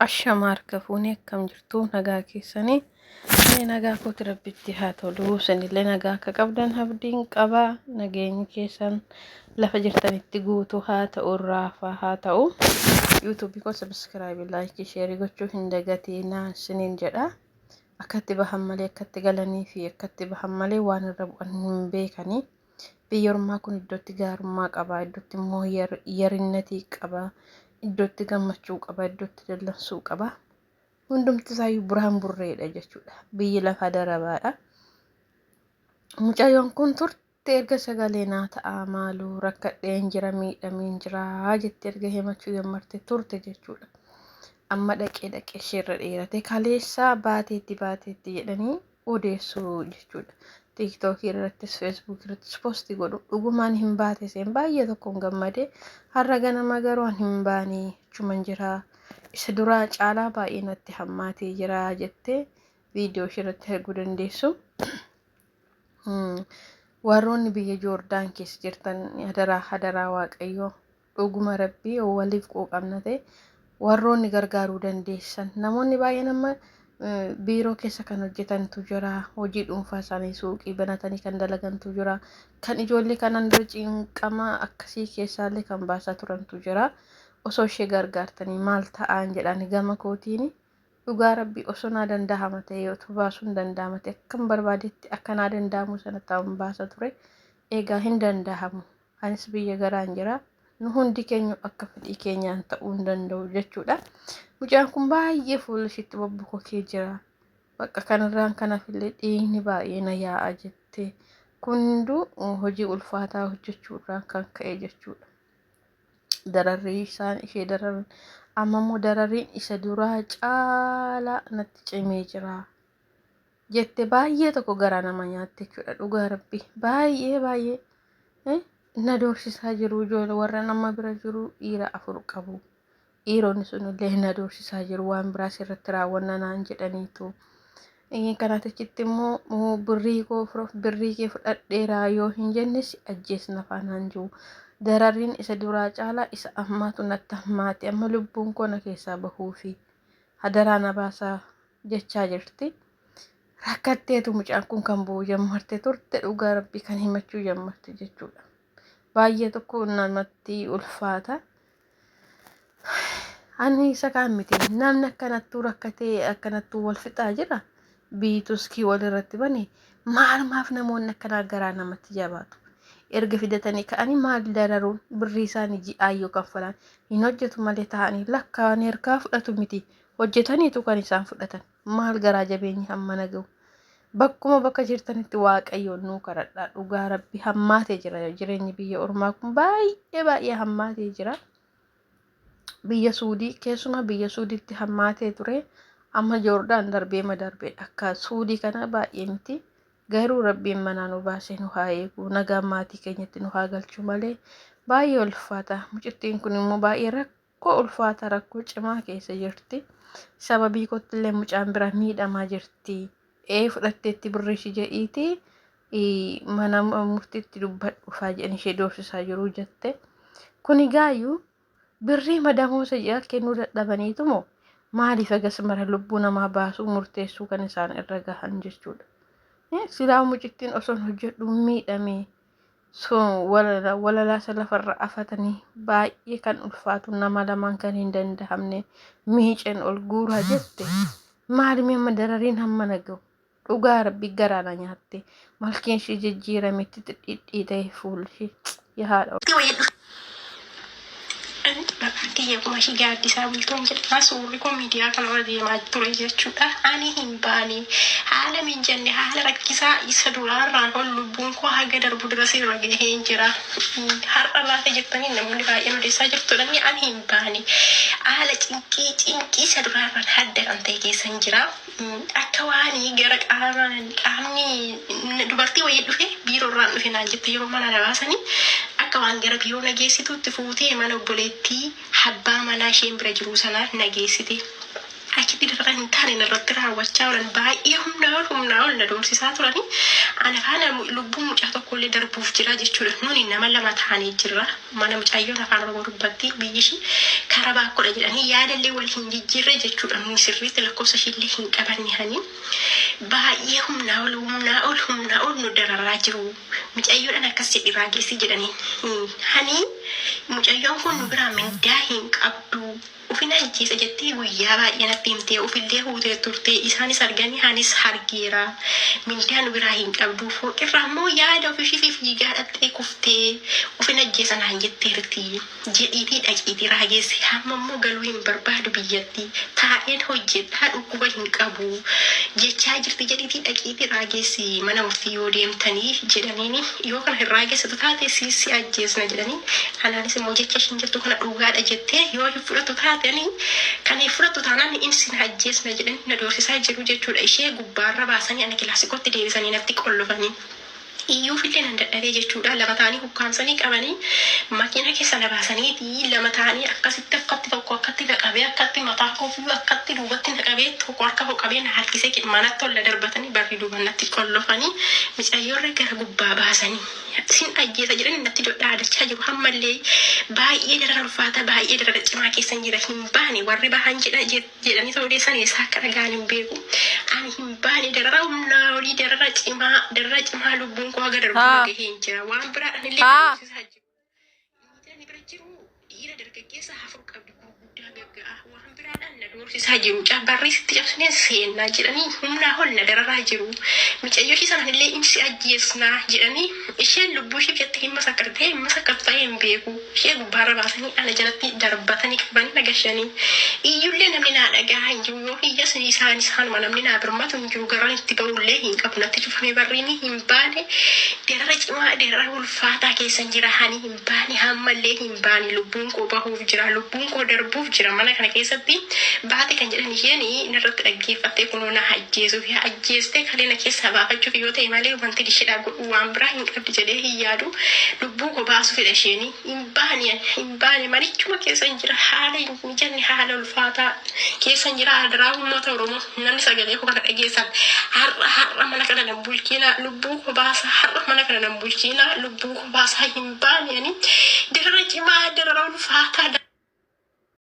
Ashama harka fuunee akkam jirtu nagaa keessanii? Ani nagaa kooti, rabbitti haa tolu. Isinillee nagaa akka qabdan abdiin qaba. Nageenyi keessan lafa jirtanitti guutuu haa ta'u, raafaa haa ta'u. Yuutuubii koo subscribe, like, share gochuu hin dagatinaa isiniin jedha. Akkatti bahan malee akkatti galanii fi akkatti bahan malee waan irra bu'an hin beekanii. Biyyi ormaa kun iddootti gaarummaa qaba, iddootti immoo yarinnatii qaba, iddootti gammachuu qaba, iddootti dallansuu qaba. Hundumti isaayyuu buraan burreedha jechuudha. Biyyi lafaa darabaadha. Mucayyoon kun turte erga sagalee naa ta'aa maaloo rakkadheen jira, miidhameen jira jettee erga himachuu jammarte turte jechuudha. Amma dhaqee dhaqee isheerra dheerate, kaleessaa baateetti baateetti jedhanii odeessuu jechuudha. Tiiktookii irrattis, Feesbuuk irrattis post godhu. Dhugumaan hin baate seen baay'ee tokkoon gammade. Har'a ganama garuu an hin baane, achuman jira. Isa duraa caalaa baay'ee natti hammaatee jira jettee viidiyoo ishee irratti arguu dandeessu. Warroonni biyya Joordaan keessa jirtan, hadaraa hadaraa Waaqayyoo, dhuguma rabbii waliif quuqamna ta'e, warroonni gargaaruu dandeessan, namoonni baay'een amma biiroo keessa kan hojjetantu jira, hojii dhuunfaa isaanii suuqii banatanii kan dalagantu jira, kan ijoollee kanan dura cinqama akkasii keessaallee kan baasaa turantu jira. Osoo ishee gargaartanii maal ta'aan jedhaan gama kootiin. Dhugaa rabbii, osoo naa danda'ama ta'e, otoo baasuun danda'ama ta'e, akkam barbaadetti akka naa danda'amu sana ta'an baasa ture. Egaa hin danda'amu, anis biyya garaan jira, nu hundi keenya akka fedhii keenyaan ta'uu hin danda'u jechuudha. Mucaan kun baay'ee fuula ishiitti bobbokokee jira. Bakka kanarraan kanaaf illee dhiigni baay'ee na yaa'a jette. Kun hunduu hojii ulfaataa hojjechuurraan kan ka'e jechuudha. Dararri isaan ishee dararan amma immoo dararriin isa duraa caalaa natti cimee jira jette. Baay'ee tokko garaa nama nyaatte jechuudha. Dhugaa rabbi, baay'ee baay'ee na doorsisaa jiru. Ijoollee warra nama bira jiru dhiira afur qabu. Dhiironni sunillee na doorsisaa jiru, waan biraas irratti raawwanna naan jedhaniitu. Kanaaf achitti immoo birrii koo, birrii kee fudhadheeraa yoo hin jenne si ajjeesna faanaan jiru. Dararriin isa duraa caalaa isa ammaatu natti hammaate, amma lubbuun koo na keessaa bahuufi, hadaraa na baasaa jechaa jirti. Rakkatteetu mucaan kun kan bu'u jammarte turte, dhugaa rabbii kan himachuu jammarte jechuudha. Baay'ee tokko namatti ulfaata. Ani isa kaan miti, namni akkanattuu rakkatee akkanattuu wal fixaa jira. Biituskii wal irratti bane, maalumaaf namoonni akkanaa garaa namatti jabaatu? Erga fidatanii ka'anii maal dararuun? Birrii isaanii ji'aa yoo kanfalan hin hojjetu malee taa'anii lakkaa'anii harkaa fudhatu miti. Hojjetaniitu kan isaan fudhatan. Maal garaa jabeenyi hammana gahu? Bakkuma bakka jirtanitti Waaqayyoon nuu kadhadhaa. Dhugaa rabbi, hammaatee jira jireenyi biyya ormaa kun, baay'ee baay'ee hammaatee jira. Biyya Suudii, keessumaa biyya Suudiitti hammaatee ture. Amma Joordaan darbee ma darbee akka Suudii kana baay'ee miti. Garuu rabbiin manaa nu baasee nu haa eegu, nagaan maatii keenyatti nu haa galchu malee baay'ee ulfaata. Mucittiin kun immoo baay'ee rakkoo ulfaata, rakkoo cimaa keessa jirti. Sababii kottillee mucaan bira miidhamaa jirti. Ee, fudhatteetti birrii ishii jedhiiti mana murtiitti dubbadhu faa jedhan, ishee doorsisaa jiru jette. Kuni gaayyuu birrii madamoosa ji'a kennuu dadhabaniitu moo maaliif agas mara lubbuu namaa baasuu murteessuu kan isaan irra gahan jechuudha. Silaa mucittiin osoo hin hojjedhu miidhame walalaasa lafarra afatanii baay'ee kan ulfaatu, nama lamaan kan hin dandahamne miiceen ol guuraa jette. Maalimi amma darariin hammana gahu? Dhugaa rabbi, garaa na nyaatte. Malkiin ishee jijjiirametti dhidhiitee fuulli ishee, yaa haadha. Maqaan kiyya Kumashii Gaaddisaa Bultoon jedhama. Suurri kun miidiyaa kanarra deemaa ture jechuudha. Ani hin baane, haala mijanne, haala rakkisaa isa duraarraan ol lubbuun koo haga darbu dura sirra gaheen jira. Har'a baate jettanii namoonni baay'een odeessaa jirtudha. Ani hin baane. Haala cinqii cinqii isa duraarraan hadda kan ta'e keessan jira. Akka waan gara qaamaan qaamni dubartii wayii dhufe, biiroorraan dhufe naan jette, yeroo mana na baasanii akka waan gara biiroo na geessituutti fuutee mana obboleettii abbaa manaa isheen bira jiruu sanaa na geessite. Achitti darara hin taane narratti raawwachaa oolan. Baay'ee humnaa ol humnaa ol na doorsisaa turanii. Ana faana lubbuun mucaa tokkollee darbuuf jira jechuudha. Nuni nama lama taanee jirra. Mana mucaayyoon afaan Oromoo dubbatti, biyyi ishii karaa baakkoodha jedhanii yaadallee wal hin jijjiirre jechuudha. Nuni sirriitti lakkoofsa ishiillee hin qabanne hani. Baay'ee humnaa ol humnaa ol humnaa ol nu dararaa jiru. Mucayyoodhaan akkas jedhi raageessi jedhanii. Hani mucayyoon kun nu biraa mindaa hin qabdu. Ufin ajjeesa jettee guyyaa baay'ee natti himtee, ufillee huutee turte, isaanis arganii anis argeera. Mindaa nu biraa hin qabdu. Fooqirraa immoo yaada ofishiif fiigaa dhattee kuftee ufin ajjeesa naan jetteerti. Jedhiitii dhaqiitii raageessi. Hamma immoo galuu hin barbaadu biyyatti. Taa'een hojjedhaa, dhukkuba hin qabu. Jechaa jirti jedhiitii dhaqiitii raageessi mana murtii yoo deemtanii jedhaniini, yoo kana hin raageessitu taate siis si ajjeesna jedhanii, anaanis immoo jecha ishiin jettu kana dhugaadha jettee yoo hin fudhatu taatanii, kan hin fudhatu taanaan in sin ajjeesna jedhanii na doorsisaa jiru jechuudha. Ishee gubbaarra baasanii ana kilaasikotti deebisanii natti qollofanii. Iyyuufillee nan dadhabee jechuudha. Lama ta'anii hukkaamsanii qabanii makiina keessa na baasaniiti lama ta'anii akkasitti akkatti tokko akkatti na qabee, akkatti mataa koofiyyuu akkatti duubatti na qabee, tokko harka koo qabee na harkisee manatti ol na darbatanii, barri duuba natti qollofanii, mucayyoorra gara gubbaa baasanii sin ajjeesa jedhanii natti dhaadachaa jiru. Hammallee baay'ee darara ulfaata, baay'ee darara cimaa keessan jira. Hin baane. Warri bahan jedhanii ta'uu odeessan eessaa akka dhaga'an hin beeku. Ani hin baane. Darara humnaa olii, darara cimaa, darara cimaa lubbuun koo haga darbu Haa. gahee hin jira. Waan biraadhaan illee Haa. barsiisaa jiru. Inni bira jiru dhiira dargaggeessa afur qabdi, gurguddaa gagga'aa, waan biraadhaan na doorsisaa jiru. Barrii sitti cabsinee seennaa jedhanii humnaa ol na dararaa jiru. Mucayyoo ishee sanaan illee insi ajjeesnaa jedhanii, isheen lubbuu ishee jettee hin masakkartee hin masakkartu ta'ee hin beeku. Ishee gubbaarra baasanii ana jalatti darbatanii qabanii na gashanii. Iyyullee namni naa dhagaa hin jiru. Yoo hiyyas isaan isaanuma namni naa birmatu hin jiru. Garaan itti ba'ullee hin qabu. Natti cufamee barriin. Hin baane. Darara cimaa, darara ulfaataa keessan jira. Hani hin baane, hammallee hin baane. Lubbuun koo bahuuf jira. Lubbuun koo darbuuf jira. Mana kana keessatti baate kan jedhan isheen narratti dhaggeeffattee kunoo na ajjeesuuf, ajjeestee kalee na keessaa baafachuuf yoo ta'e malee wanti isheedhaa godhu waan biraa hin qabdi jedhee hin yaadu. Lubbuu koo baasuufidha isheen. Hin baane, hin baane. Manichuma keessa hin jira. Haala hin mijanne, haala ulfaataa keessa hin jira. Adaraa uummata Oromoo, namni sagalee koo kana dhageessan, har'a har'a mana kana nan bulchiina, lubbuu koo baasa. Har'a mana kana nan bulchiina, lubbuu koo baasaa. Hin baane ani. Darara cimaa, darara ulfaataa.